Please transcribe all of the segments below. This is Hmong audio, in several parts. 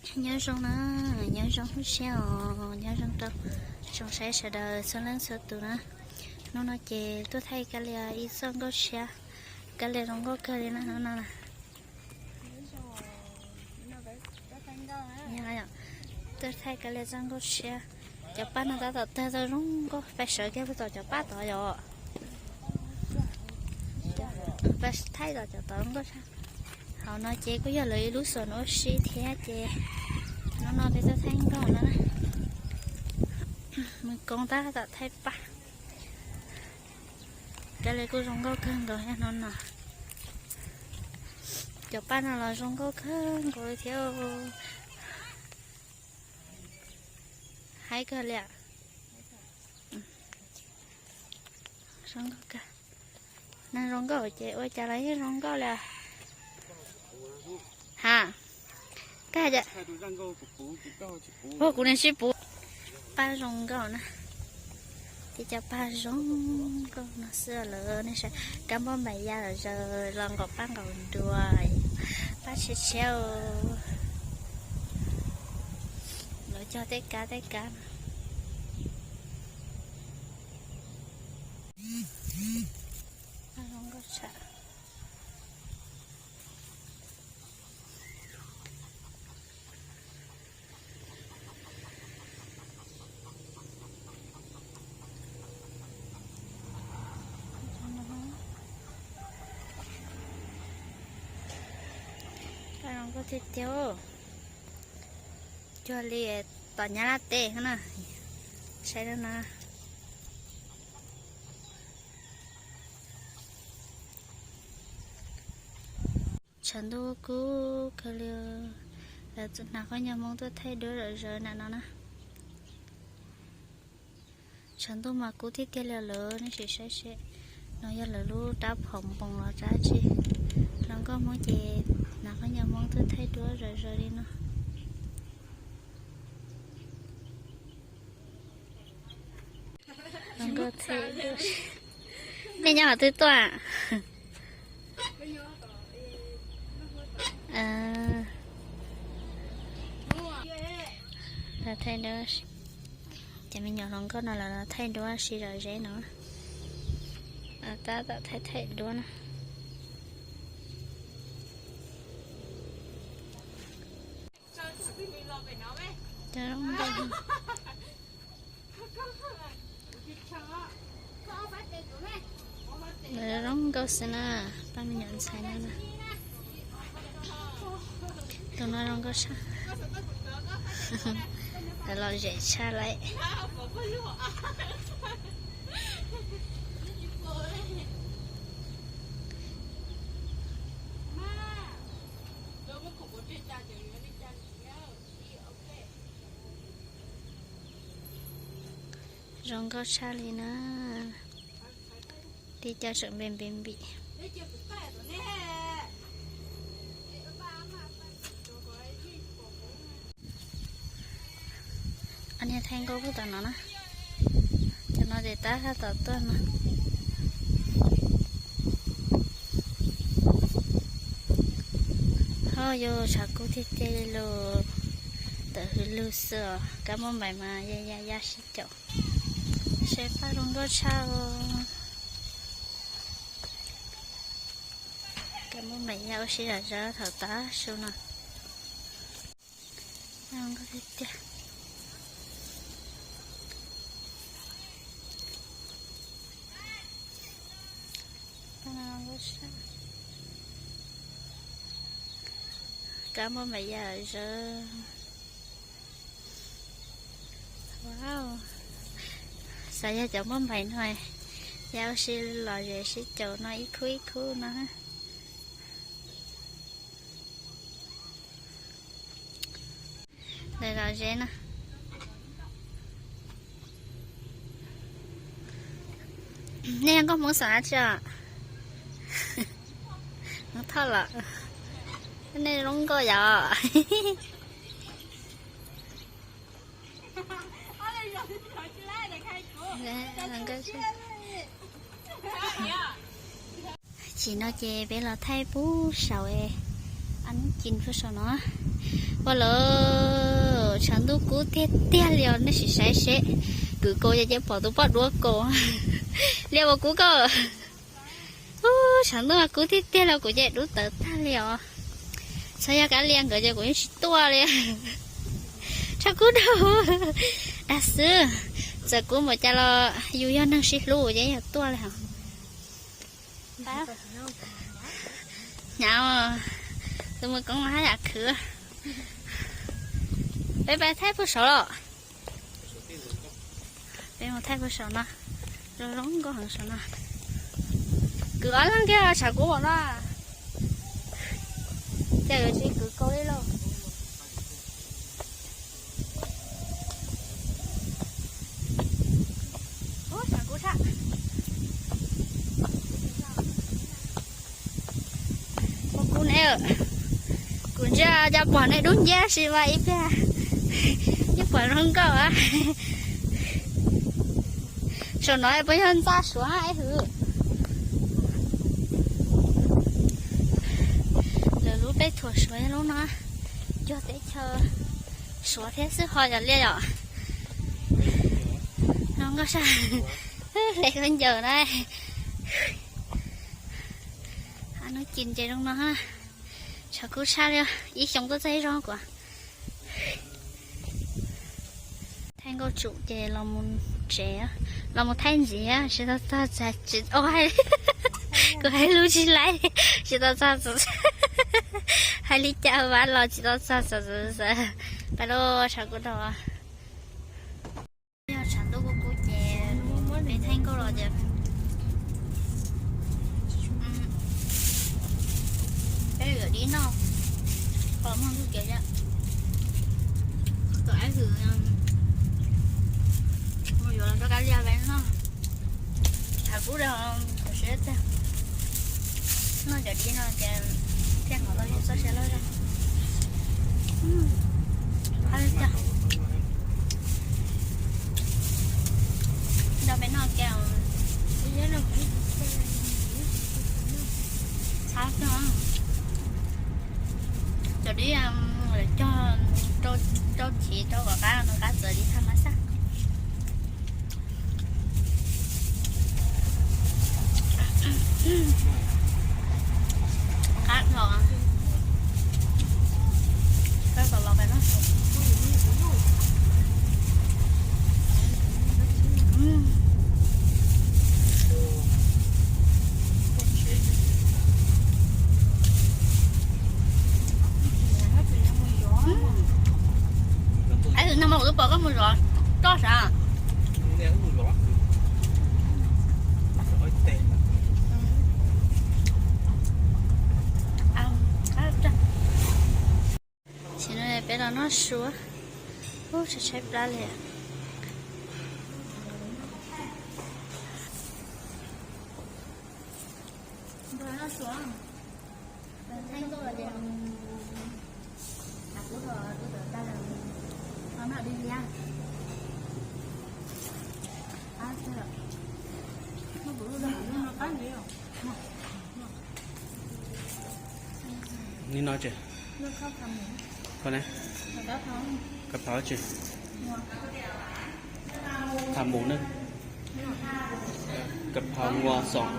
Nyob zoo na, nyob zoo lub sij hawm, nyob zoo rau tsoom saib sawv daws txhua leej txhua tus na. Hnub no ces tuaj thaij Kab Lia ib txoj nkauj tshiab, Kab Lia zoo nkauj kawg li na hnub no na. Tuaj thaij Kab Lia txoj nkauj tshiab, cov paj no tab tom tawg tau zoo nkauj, pab sawv kiag puag tom cov paj tod yom. Pab thaij tom cov tod nkauj tshaj. Hauv no ces kuj yog lawv ib lub xos ua si thiab ces hnub no peb tuaj thaij nkauj no na. Mus koob tab tom thaij paj. Kab Lia kuj zoo nkauj kawg nkaus thiab hnub no. Cov paj no los zoo nkauj kawg nkaus li thiab. Haib kawg li. Zoo nkauj kawg. Neeg zoo nkauj ces ua cas los yeej zoo nkauj li. Ha, kab ua kuv niam sib puv. Paj zoo nkauj na. Tib co paj zoo nkauj no xwb lawm nej saib. Kab npauj npaim ya los zaws los nqaum paj nqaum nruas, paj tshiab tshiab. Lawv cog tej kab tej kab no. Paj zoo nkauj tshaj. Paj zoo nkauj tiag tiag. Cuag li tom Nyab Laj teb na. Saib na. Tshav ntuj kub kawg li. Lawv hnav khaub ncaws Hmoob tuaj thaij duab zom zaws nram no na. Tshav ntuj mas kub tiag tiag li lawm, nej sim saib seb no yog lawv lub rab phom npoos los rab tsi. Hluas nkauj Hmoob ces hnav khaub ncaws Hmoob tuaj thaij duab zom zaws li no. Nej nyob qhov twg tuaj? Thaij duab, cov me nyuam hluas nkauj no los thaij duab si zom zeb no. Tab tom thaij thaij duab na. Zoo nkauj xwb na, pab me nyuam ntxhais no na. Tus no zoo nkauj tshaj. Lawv lom zem tshaj lawm. Zoo nkauj tshaj li na. Tib co tseem npe npe npim. Niag thaij nkauj puag tom no na. Cov no ces tab tom tuaj no. Ho yus tshav kub tiag tiag li lus, tawm hws lug xwb os. Kab npauj npaim mas ya ya ya sib caum. Seb paj zoo nkauj tshaj os. Kab npauj npaim ya ua si zom zaws thaum tav su no. Zoo nkauj tiag tiag. Kab npauj npaim ya zom zaws. Wow, xav yog cov npauj npaim no, ya ua si lom zem sib caum no ib khub ib khub no. Lawv lom zem no. Nej yog nkauj Hmoob xeem dab tsi os? Hmoob Thoj los? Nej zoo nkauj yom. Chim no ces peb los thaij pub saum es, a, Ci puag saum no. Ua lawm, tshav ntuj kub tiag tiag li os, nej sim saib seb. Kwv kaus ces pom tus poj duab kaus. Liaj ua kub koj. Ub, tshav ntuj kub tiag tiag li, kuv ces dub tawv tag li os. Txhob yog Kab Lias nkawd ces kuv yeej tsis tuaj li. Tshav kub dhau. Dag xwb, txawm kub npaum cas los yus yog neeg sib hlub ces yog tuaj li os. Nyav, tus mus koob mas haj yam khwv. Peb pais thaij puag saud los? Peb mus thaij puag saum no, zoo zoo nkauj heev saum no. Kwv ob leeg kiag tshav kub npaum no. Cas yuav tsis kwv kaus li lauj. Ub, tshav kub tshaj. Ua kub ne, kuv ntsia cov pom nej dub nciab si mas ib pliag yeej pom zoo nkauj a. Saum no puas yog ntxa suav ib hwv. Lawv lub peb thuam suav yog lub no, yog teb chaws suav thiab xwb ho yog liaj yom. Zoo nkauj saj, hle khaub ncaws na. Hnub ci ces zoo no, tshav kub tshaj li, ib xyoo tuaj txog ib zaug kuv. Thaij nkauj tsum ces los mus tsev, los mus thaij ntxiv, tsis tau txog, kuv hais lus tsis laib, tsis tau txog, hais li cas mas los tsis tau txog, pais lauj, tshav kub dhau. Yog tshav ntuj kub kub ces peb thaij nkauj los ces peb yuav dib noj, qhov muag ntuj kiav yom. Tus aib hwm mus yuav los rau Kab Lias peb noj. Tshav kub dhau, siab tag. Noj cov dib no ces thiaj hnov tau yus txoj sia loj zog. Qab li cas nrog peb noj kiag. Qab kawg. Cov dib lawv cog rau chiv rau kom qab no, qab txawv dib thaj ma xaj. Qab los, qab los los peb noj. Aib hwm, nag hmo kuv twb pom koj mus zov roj sav. Tam sim no peb los noj su, ub tshaib tshaib plab li. Nim no tsis, kab phauv tsis, tham mus ne, kab phauv nua xoom.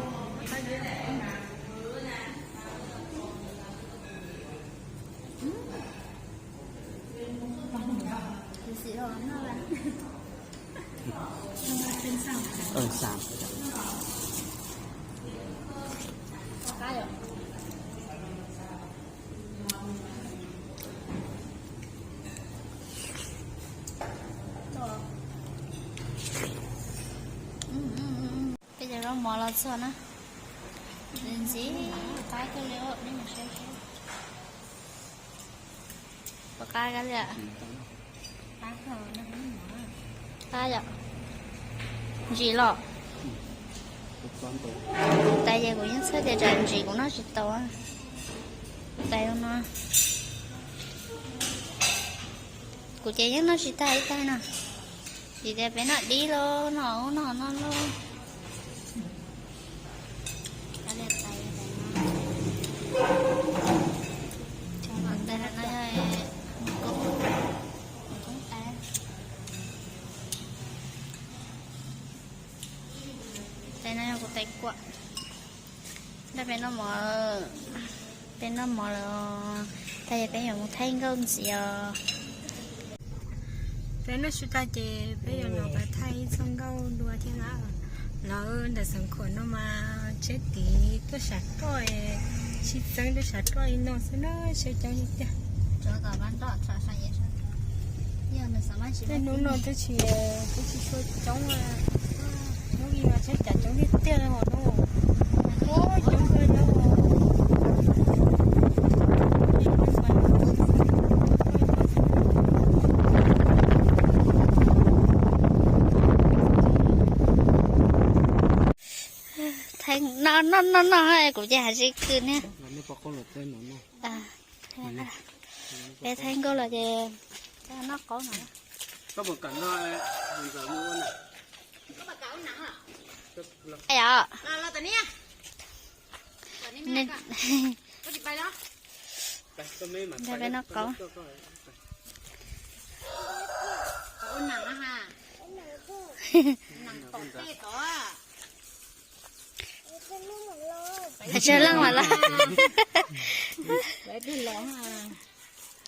Peb cov zaub mov los txog na, ntxim qab kawg li, nej mus saib seb puas qab kab li. Qab yom, ntsim los. Tais ces kuv yeej txhawj tias tsam ntsim kuv noj tsis tau. Tais no kuv ces yeej noj tsis tag ib tais no, vim tias peb noj dib los noj ub noj no lauj. Teeb kuam, nrog peb noj mov, peb noj mov lawm, tag peb yuav mus thaij nkauj ntxiv os. Peb noj su tag ces peb yuav los thaij ib txoj nkauj dua thiab na. Lawv ntawm Xeev Khuam no mas tsheb tid tuaj sav roj, tsis txeeb tuaj sav roj li no xwb na, tsheb coob tiag tiag. Tej hnub no twb tsis, twb tsis tshua coob, hnub ib no tsheb cas coob tiag tiag li os no. Coob kawg li. Thaij noj noj noj noj, kuv ces hais tsis kwm ne. Peb thaij nkauj los ces noj qaub no. Peb noj qaub. Pais tsawg leej mam los,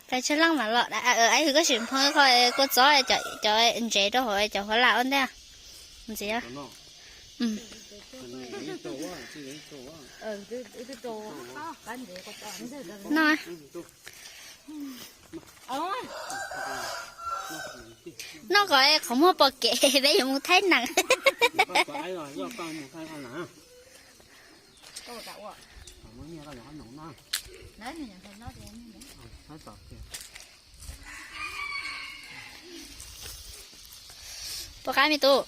pais tsawg leej mam los. Ab hwm, koj sim phoo qho kua txob cov ntsev rau hauv cov huab lam ua ntej ntxiv. No, noj kom qhov muag pom kev, peb yuav mus thaij neem. Pom qab me tub.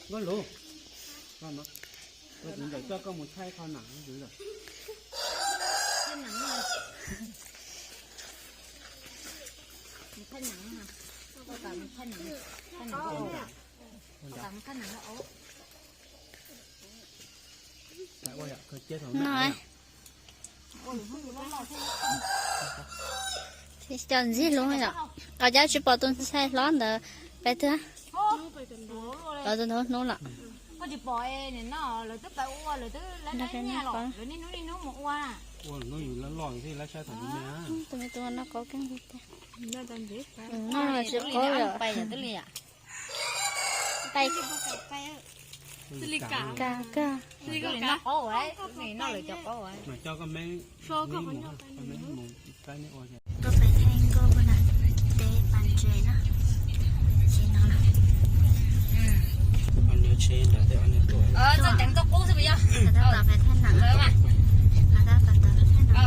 Nkauj lus, nkauj lus, kuv ntawm coj koj mus thaij qhov nam ntawd. No, cov ntxig lus yom, os cov tsis pom tus ntxhais hlob ntawd pais twg, los tus ntawd hnub lawm. Tus me tub no qaub keej tiag tiag. Noj tsis qaub yom. Pais, kas kawg. Koj pais thaij nkauj puag nram teb pas ntses na, tsev no na. Tab tom pais thaij nam, tab tom pais thaij nam.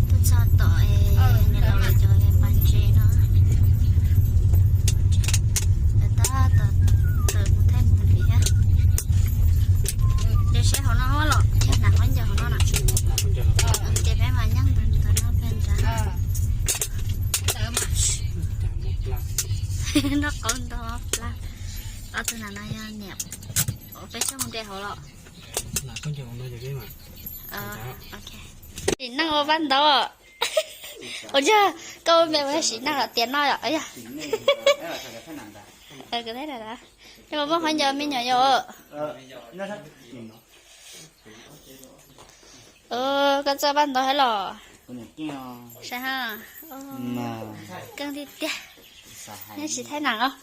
Tuaj txog tom es niam laus lawv cov pas ntses no. Lawv tab tom tawm mus thaij mus li thiab. Ces seb hauv no los yog hnav khaub ncaws hauv no na. Ces peb mas nyeej ntawm no peb nrad. Noj qaub ntau plab. Ob tug na no yog niam, peb txhob mus de hauv los. Sim neej ua paj ntaub. Ua yog koj ua me ua sim neej tias no yom. Yog muaj khaub ncaws me nyuam yom. Koj txawj paj ntaub thiab los? Saib ha, keej tiag tiag. Neb tsis thaij nam os.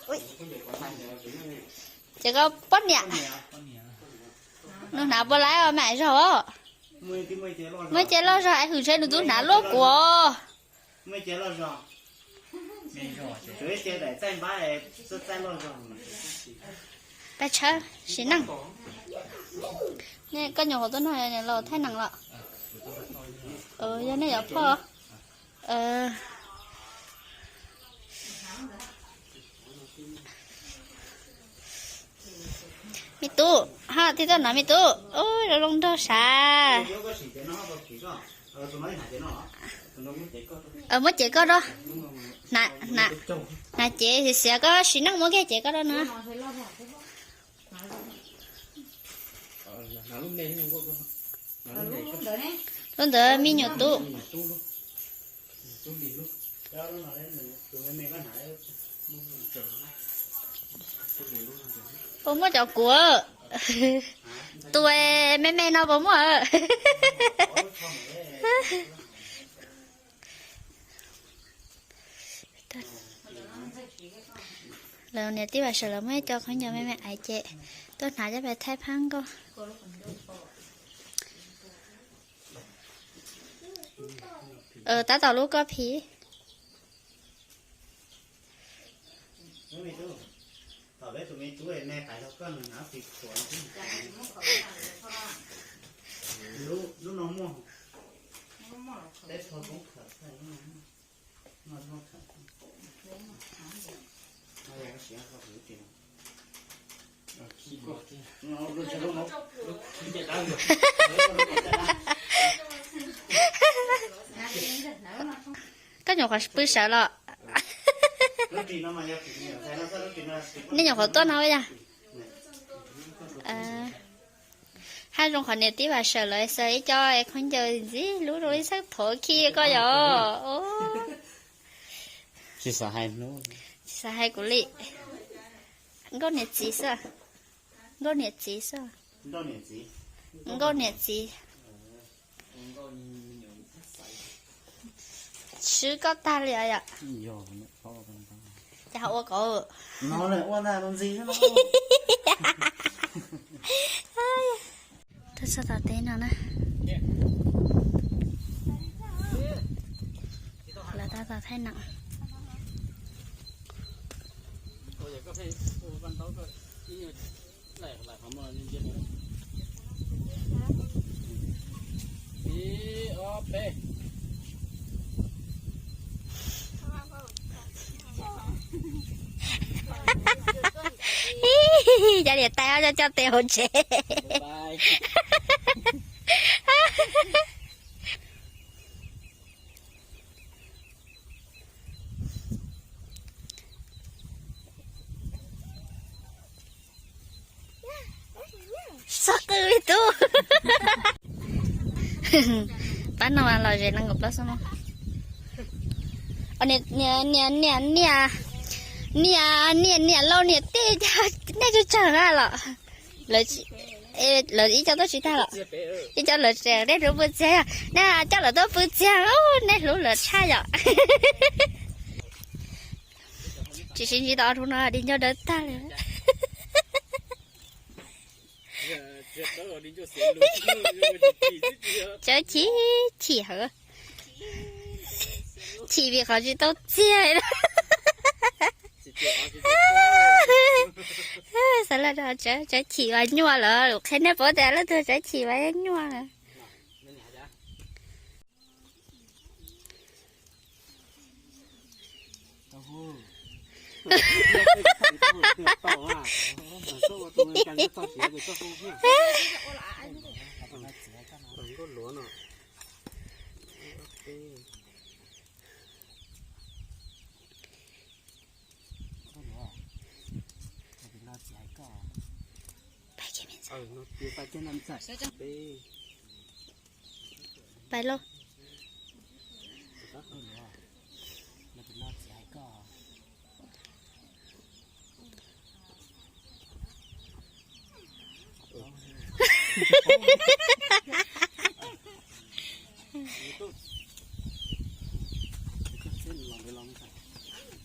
Ces koj poj niam, nws hnav puas laib os, me zog os. Muaj cev loj zog es hwm ntshe nws twb hnav luaj kuv os. Peb tshawb sim neej. Koj nyuam qhuav tuaj noj los thaij nam los? Yog nej yuav phoj. Me tub, ho tib tug no me tub, zoo zoo nraug sav. Muab cev koj rau. Hnav cev xiav xiav, koj sim neej muab kiag cev koj rau no. Lub ntawd me nyuam tub. Puas muaj cov kuv? Tus me me no puas muaj? Lawv niam tij Vam Sawm lawv muaj ib co khaub ncaws me me aiv ces tuaj hnav coj pem thaij phab nkauj. Tab tom lub koj phiv. Koj nyuam qhuav pw sawv los? Nej nyuam qhuav tuaj no yog? Haj zoo qhov niam tij Vam Sawm lawv xa ib co khaub ncaws ntxiv lub rau ib xeeb thov khi koj yom. Tsis xav hais kuv li. Nkauj niam txiv xwb. Nkauj niam txiv xwb. Nkauj niam txiv. Swb koj tag li yom. Ces ho ua kov. Tuaj txog tom teb no na. Lawv tab tom thaij nam. Ib, cov niam tais ob cov coj tes hauv tsev. Txhob qw li tub. Pab no mas los ze nees nkaum plaub xwb no. Niam, niam, niam, niam, niam, niam, niam laus niam tij, nej tsis tsawg na los? Lawv ib co tuaj tsis tag los? Ib co lawv tseem, nej hlub pw txiag, nej coj lawv tuaj pw txiag, nej hlub lawv tshaj yom. Tsis sib ntsib tau ob hnub no di ncauj dawb tag li. Tsawv chim, chim heev. Chim vim qhov tsis tau txiag. Xav lawm, tsawv chim vas nyuaj lawm, qhia nej paub tias leej twg tsawv chim vas nyuaj lawm. Pais lauj.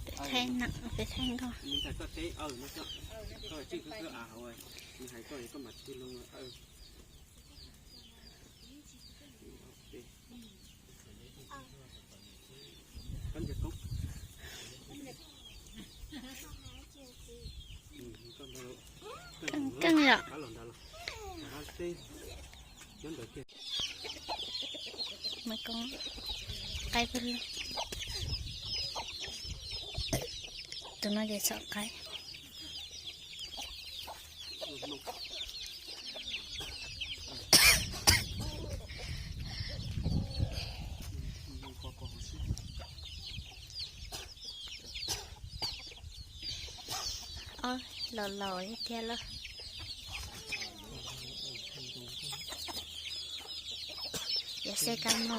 Peb thaij nam, peb thaij nkauj. Keej yom. Qaib, tus no ces txhom qaib. Ob, laus laus thiab lauj. Xe cam no.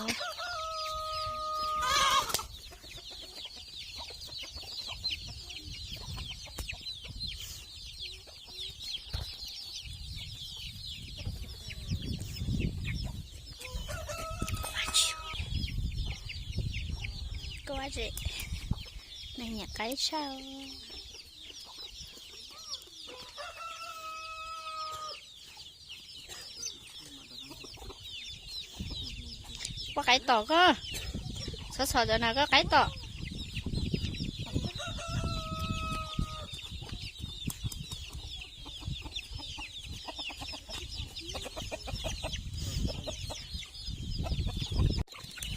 Koj ua tsi? Neeg nyiam qaib tshaj. Koj qaib tom koj. Txhob txhom cov na, koj qaib tom.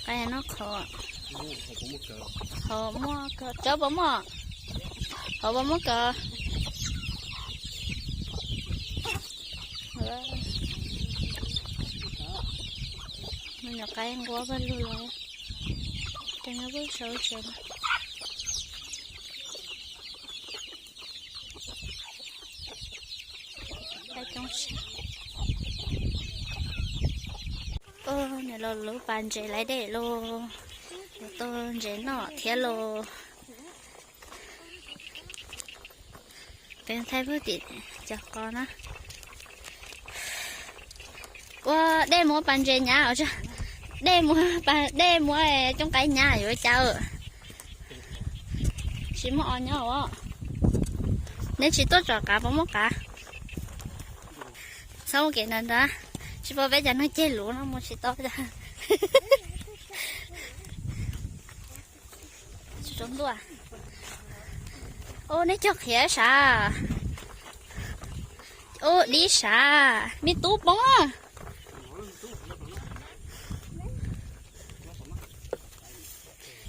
Qaib noj qhov. Hauv muaj kawg, cov puas muaj? Hauv puas muaj kawg? Me nyuam qaib nquab vaj lug los, ces nyob pub sau tsev. Ub, niam laus lub pas ntses laiv dej lauj, lawv tau ntses noj thiab lauj. Peb thaij pug tim cov qos na. Ua dej muab pas ntses nyav os, dej muab, dej muab cooj qaib nyav yuav cas. Tsis muaj os nyob os. Neb tsis tuaj tsom qav puas muaj qav? Txhob ua kev nrad nrad, tsis pom peb cov neeg ceg luv no mus tsis tau. Ub, neb cog qhiav sav. Ub, dib sav, me tub poob.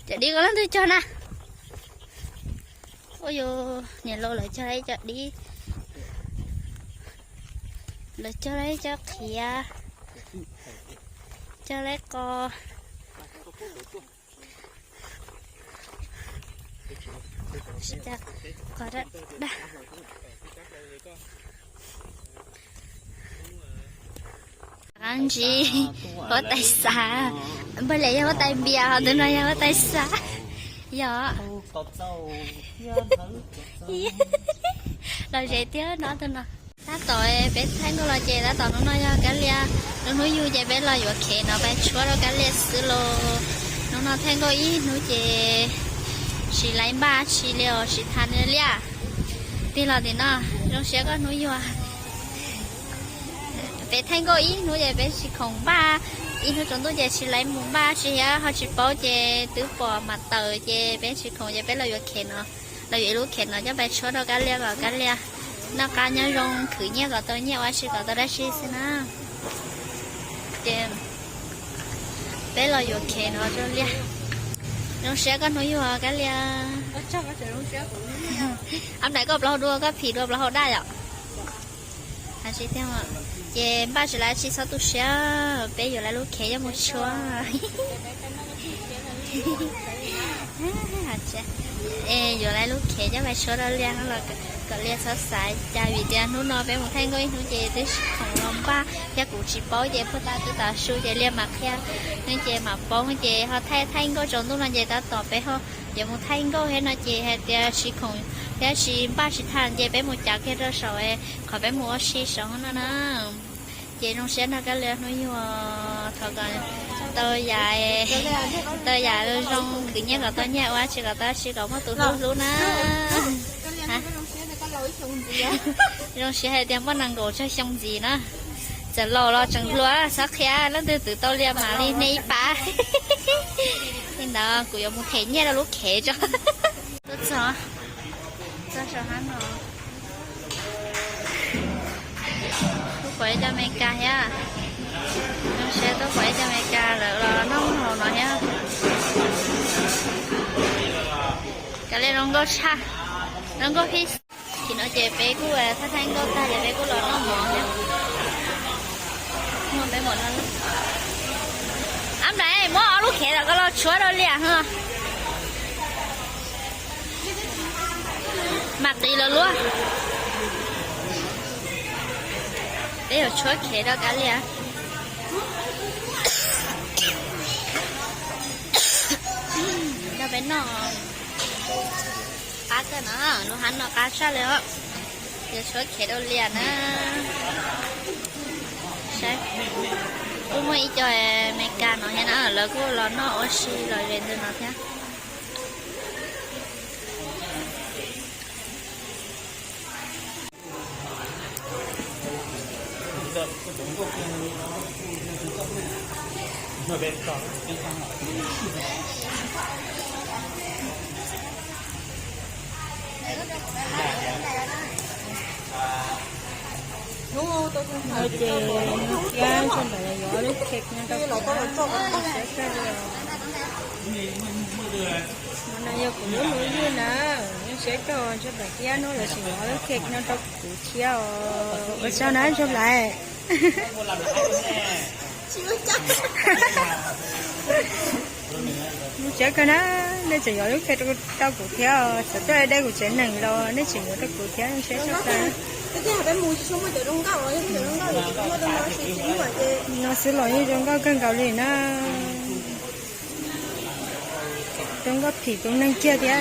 Cov dib koj leej twg cog na? Ua yus niam laus lawv cog ib co dib, lawv cog ib co qhiav, cog ib qos. Qos daj daj. Qab ntsis, huab tais xav. Npawg Liam yog huab tais npias, ho tus no yog huab tais xav. Yog. Los ze thiab no tus no. Tab tom peb thaij nkauj los ces tab tom hnub no yog Kab Lia lub hnub yug ces peb los yuav khev no pais tshuab rau Kab Lia xwb lauj. Hnub no thaij nkauj ib hnub ces tsis laib npaj tsi li os, tsis tau li liaj. Tig los tim no, zoo siab koj hnub yug. Peb thaij nkauj ib hnub ces peb tsis khoom npaj, ib hnub tsaus ntuj ces tsis laib mus npaj tsi thiab ho tsis paub ces twb pom mam tawm ces peb tsis khoom ces peb los yuav khev no, los yuav ib lub khev no coj pais tshuab rau Kab Lia kom Kab Lia noj qab nyob zoo khwv nyiaj kom tau nyiaj ua si kom tau dab tsi xwb na. Ces peb los yuav khev no rau Lia. Zoo siab koj hnub yug Kab Lia. Ab, nplaim koj plaub hau dua, koj phim dua plaub hau daj yom. Ces npaj tsis laib tsi txhob tu siab, peb yuav lawv lub khev coj mus tshuab. Yuav lawv lub khev coj mus tshuab rau Lia no los kom Lia txhob xav cas vim tias hnub no peb mus thaij nkauj ib hnub ces twb tsis khoom los npaj thiab kuv tsis paub ces puag ta twb tav su ces Lia mam qhia, ces mam paub ces ho thaij thaij nkauj tsaus ntuj no ces tab tom peb ho yuav mus thaij nkauj thiab no ces hais tias tsis khoom thiab tsis npaj tsis tau ces peb mus cav kiag rau saum qhov peb mus ua si saum no na. Ces zoo siab nrog Kab Lia hnub yug, thov kom tau yam, tau yam zoo khwv nyiaj kom tau nyiaj ua tsi kom tau tsi kom muaj tus hlub hlub na. Zoo siab hais tias muaj nees nkaum tsawg xyoo ntxiv na. Txawm laus los tseem hluas, txhob qhia leej twg twv tau Lia mam li nej ib pab. Li ntawd kuv yuav mus them nyiaj rau lub khev tso. Tuaj txog, txog saum hab no. Tuaj pom ib co Amelikas thiab. Zoo siab tuaj pom ib co Amelikas lawv los noj hauv no thiab. Kav liam zoo nkauj tshaj, zoo nkauj pij. Tim no ces peb kuj thaij thaij nkauj tag ces peb kuj los noj mov thiab. Muaj peb mov no. Ab, nplaim muab ob lub khev los koj los tshuab rau Liam ho. Mam qiv lawv luab. Peb yuav tshuab khev rau Kav Liam. Peb noj qab kawg no, lub hab no qab tshaj li os. Yog tshuav Cambodia na. Saib, kuj muaj ib co Amelikas no thiab na, lawv kuj los noj ua si los ze ntawm no thiab. No ces hnub thiab Ntsuag Nplaim yuav ob lub cake no rau kuv na, saib kawg li os. No yog kuv lub hlub ywg na, siab rau Ntsuag Nplaim thiab hnub lawv tseem yuav ob lub cake no rau kuv thiab os. Ua tsaug na Ntsuag Nplaim. Siab kawg na, nej tseem yuav lub cake rau kuv thiab os. Txawm tuaj de kuv tsev neeg los nej tseem yuav rau kuv thiab, siab tshaj plaws. No xwb los yeej zoo nkauj kawg nkaus li na. Zoo nkauj phim tus neeg kiag thiab.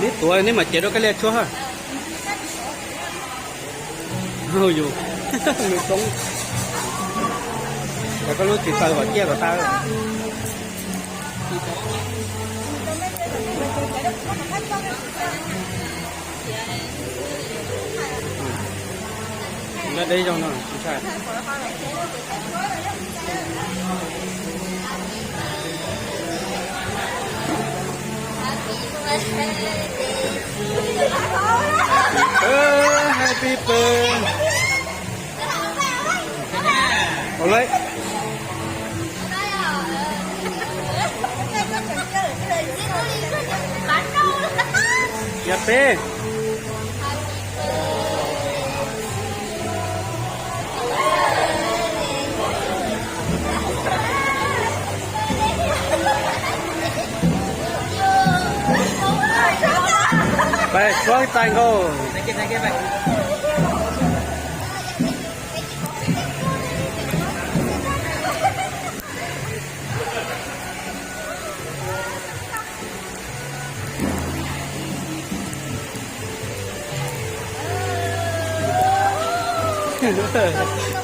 Neb tuav neb mam cev rau kab liag tshuab ha. Yus, nws toob. Cov koj lub tsis taw kom ciaj kom tau. Deb deb zoo no tsis ntshai. Happy birthday. Ua lawm. Yog peb. Peb suav txais nkaus.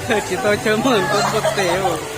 Tsis tau chaw muag ntuj npua tes.